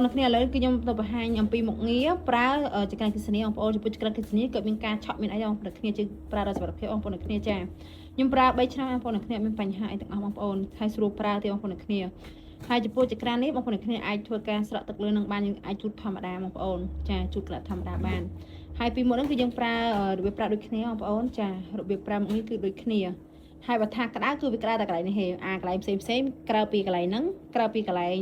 អ្នកគ្នាឥឡូវគឺខ្ញុំទៅបង្ហាញអំពីមុខងារប្រើចង្ក្រានអគ្គិសនីបងប្អូនចំពោះចង្ក្រានអគ្គិសនីក៏មានការឆក់មានអីបងប្អូនគ្នាជិះប្រើដល់សុវត្ថិភាពបងប្អូនគ្នាចាខ្ញុំប្រើ3ឆ្នាំបងប្អូនគ្នាអត់មានបញ្ហាអីទាំងអស់បងប្អូនហើយស្រួលប្រើទេបងប្អូនគ្នាហើយចំពោះចង្ក្រាននេះបងប្អូនគ្នាអាចធ្វើការស្រក់ទឹកលើនឹងបានយើងអាចជូតធម្មតាបងប្អូនចាជូតក្រាធម្មតាបានហើយពីមុនហ្នឹងគឺយើងប្រើរបៀបប្រើដូចគ្នាបងប្អូនចារបៀបប្រើមុខនេះគឺដូចគ្នាហើយបើថាក្តៅគឺវាក្តៅតែកន្លែងនេះហេអាកន្លែងផ្សេងផ្សេងក្រៅពីកន្លែងហ្នឹងក្រៅពីកន្លែង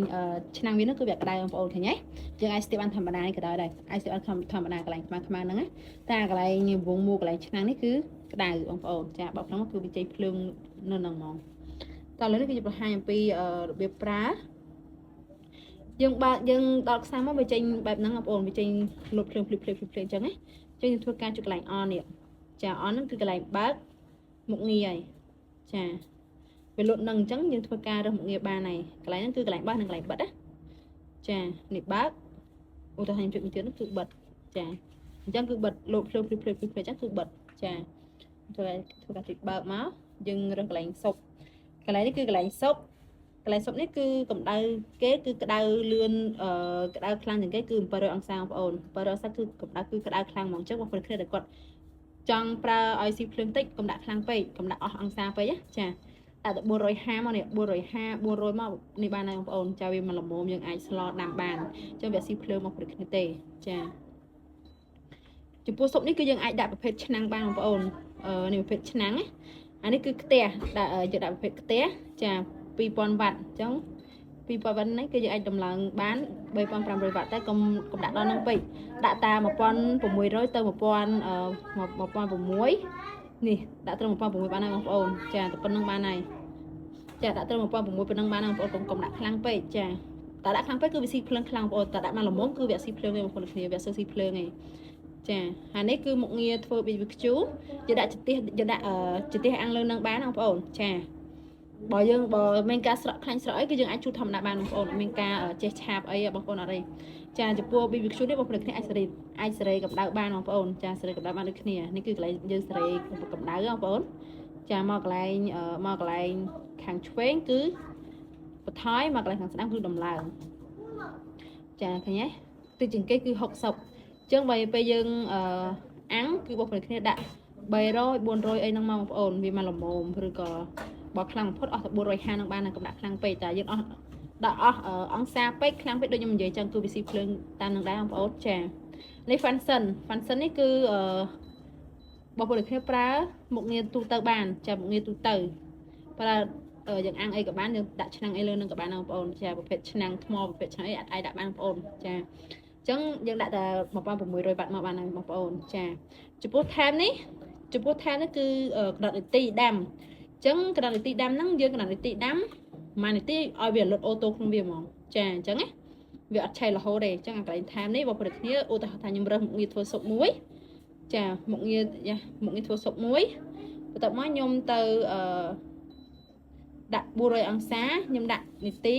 ឆ្នាំងវាហ្នឹងគឺវាក្តៅបងប្អូនឃើញទេយើងអាចស្ទាបបានធម្មតានេះក៏ដោយដែរអាចស្ទាបបានធម្មតាកន្លែងខ្មៅខ្មៅហ្នឹងណាតែកន្លែងវងមួកកន្លែងឆ្នាំងនេះគឺក្តៅបងប្អូនចាបើក្នុងគឺវាចេញភ្លើងនៅហ្នឹងហ្មងតើឥឡូវនេះគឺបង្ហាញអំពីរបៀបប្រើយើងបើកយើងដល់ខ្សែមកវាចេញបែបហ្នឹងបងប្អូនវាចេញលុបភ្លើងភ្លឺភ្លឺភ្លឺអញ្ចឹងណាចឹងយើងធ្វើការចុចកន្លែង on នេះចា on ហ្នឹងគឺកន្លែងបើកមុខងារហើយចាវាលុតនឹងអញ្ចឹងយើងធ្វើការរើសមុខងារបានហើយកន្លែងហ្នឹងគឺកន្លែងបើកនិងកន្លែងបិទណាចានេះបើកឧទាហរណ៍ខ្ញុំចុចមួយទៀតនោះគឺបិទចាអញ្ចឹងគឺបិទលោតភ្លើងភ្លឺភ្លឺភ្លឺភ្លឺអញ្ចឹងគឺបិទចាធ្វើការចុចបើកមកយើងរើសកន្លែងស៊ុបកន្លែងនេះគឺកន្លែងស៊ុបកន្លែងស៊ុបនេះគឺកម្ដៅគេគឺក្តៅលឿនអឺក្តៅខ្លាំងជាងគេគឺ700អង្សាបងប្អូន700អង្សាគឺកម្ដៅគឺក្តៅខ្លាំងហ្មងអញ្ចឹងបងប្អូនគ្នាដែលគាត់ចង់ប្រើឲ្យស៊ីភ្លើងតិចកុំដាក់ខ្លាំងពេកកុំដាក់អស់អង្សាពេកណាចាដាក់តែ450មកនេះ450 400មកនេះបានហើយបងប្អូនចាវាមិនល្មមយើងអាចស្លដាំបានអញ្ចឹងវាស៊ីភ្លើងមកព្រឹកគ្នាទេចាចំពោះស៊ុបនេះគឺយើងអាចដាក់ប្រភេទឆ្នាំងបានបងប្អូនអឺនេះប្រភេទឆ្នាំងណាអានេះគឺខ្ទះដាក់យើងដាក់ប្រភេទខ្ទះចា2000វ៉ាត់អញ្ចឹង2000វ៉ាត់នេះគឺយើងអាចដំឡើងបាន3500វ៉ាត់តែកុំកុំដាក់ដល់នឹងពេកដាក់តា1600ទៅ1000 1600នេះដាក់ត្រឹម1600បានហើយបងប្អូនចាតែប៉ុណ្្នឹងបានហើយចាដាក់ត្រឹម1600ប៉ុណ្្នឹងបានហើយបងប្អូនកុំកុំដាក់ខ្លាំងពេកចាតែដាក់ខ្លាំងពេកគឺវាស៊ីភ្លើងខ្លាំងបងប្អូនតែដាក់មកល្មមគឺវាស៊ីភ្លើងទេបងប្អូនគ្នាវាសើស៊ីភ្លើងឯងចាហើយនេះគឺមុខងារធ្វើ BBQ យើងដាក់ចន្ទះយើងដាក់ចន្ទះអាំងលើនឹងបានបងប្អូនចាបើយើងបើមានការស្រក់ខ្លាញ់ស្រក់អីគឺយើងអាចជូតធម្មតាបានបងប្អូនអត់មានការចេះឆាបអីបងប្អូនអត់ទេចាចំពោះ BBQ នេះបងប្អូនគ្នាអាចសេរីអាចសេរីកម្ដៅបានបងប្អូនចាសេរីកម្ដៅបានដូចគ្នានេះគឺកន្លែងយើងសេរីកម្ដៅបងប្អូនចាមកកន្លែងមកកន្លែងខាងឆ្វេងគឺបន្ថយមកកន្លែងខាងស្ដាំគឺដំឡើងចាឃើញទេទីជាងគេគឺ60អញ្ចឹងបើពេលយើងអឺអាំងគឺបងប្អូនគ្នាដាក់300 400អីហ្នឹងមកបងប្អូនវាមកល្មមឬក៏បើខ្លាំងបំផុតអស់តែ450ហ្នឹងបានតែកុំដាក់ខ្លាំងពេកតែយើងអស់ដាក់អស់អង្សាពេកខ្លាំងពេកដូចខ្ញុំនិយាយចឹងគឺវាស៊ីភ្លើងតាមនឹងដែរបងប្អូនចានេះ function function នេះគឺអឺបងប្អូនគ្នាប្រើមុខងារទូទៅបានចាមុខងារទូទៅប្រើយើងអាំងអីក៏បានយើងដាក់ឆ្នាំងអីលើនឹងក៏បានបងប្អូនចាប្រភេទឆ្នាំងថ្មប្រភេទឆ្នាំងអីអាចដាក់បានបងប្អូនចាអញ្ចឹងយើងដាក់តែ1600វ៉ាត់មកបានហើយបងប្អូនចាចំពោះ time នេះចំពោះ time នេះគឺកំណត់នាទីដាំអញ្ចឹងកំណត់នាទីដាំហ្នឹងយើងកំណត់នាទីដាំមួយនាទីឲ្យវាលុត auto ក្នុងវាហ្មងចាអញ្ចឹងណាវាអត់ឆេះរហូតទេអញ្ចឹងអាកន្លែង time នេះបងប្អូនគ្នាឧទាហរណ៍ថាខ្ញុំរើសមុខងារធ្វើស៊ុបមួយចាមុខងារយ៉ាមុខងារធ្វើស៊ុបមួយបន្ទាប់មកខ្ញុំទៅអឺដាក់400អង្សាខ្ញុំដាក់នាទី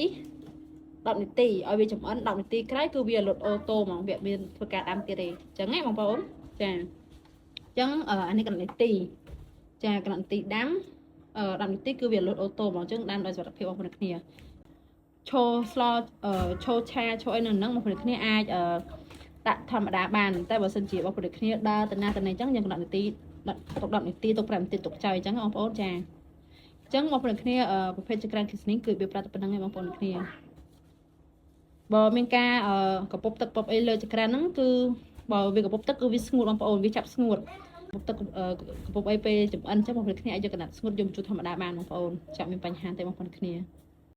10នាទីឲ្យវាចំអិន10នាទីក្រោយគឺវាលុត auto ហ្មងវាមានធ្វើការដាំទៀតទេអញ្ចឹងណាបងប្អូនចាអញ្ចឹងអានេះកំណត់នាទីចាកំណត់នាទីដាំ10នាទីគឺវាលុត auto ហ្មងអញ្ចឹងដាំដោយសុវត្ថិភាពបងប្អូនគ្នាឈរស្លឈរឆាឈរអីនៅហ្នឹងបងប្អូនគ្នាអាចដាក់ធម្មតាបានតែបើសិនជាបងប្អូនគ្នាដើរទៅណាទៅណីអញ្ចឹងយើងកំណត់នាទីទុក10នាទីទុក5នាទីទុកចោលអញ្ចឹងបងប្អូនចាអញ្ចឹងបងប្អូនគ្នាប្រភេទចង្ក្រានអគ្គិសនីគឺវាប្រើតែប៉ុណ្្នឹងឯងបងប្អូនគ្នាបើមានការកពប់ទឹកពប់អីលើចង្ក្រានហ្នឹងគឺបើវាកពប់ទឹកគឺវាស្ងួតបងប្អូនវាចាប់ស្ងួតកពប់ទឹកកពប់អីពេលចំអិនអញ្ចឹងបងប្អូនគ្នាអាចយកកណាត់ស្ងួតយកមកជូតធម្មតាបានបងប្អូនចាប់មានបញ្ហាទេបងប្អូនគ្នា។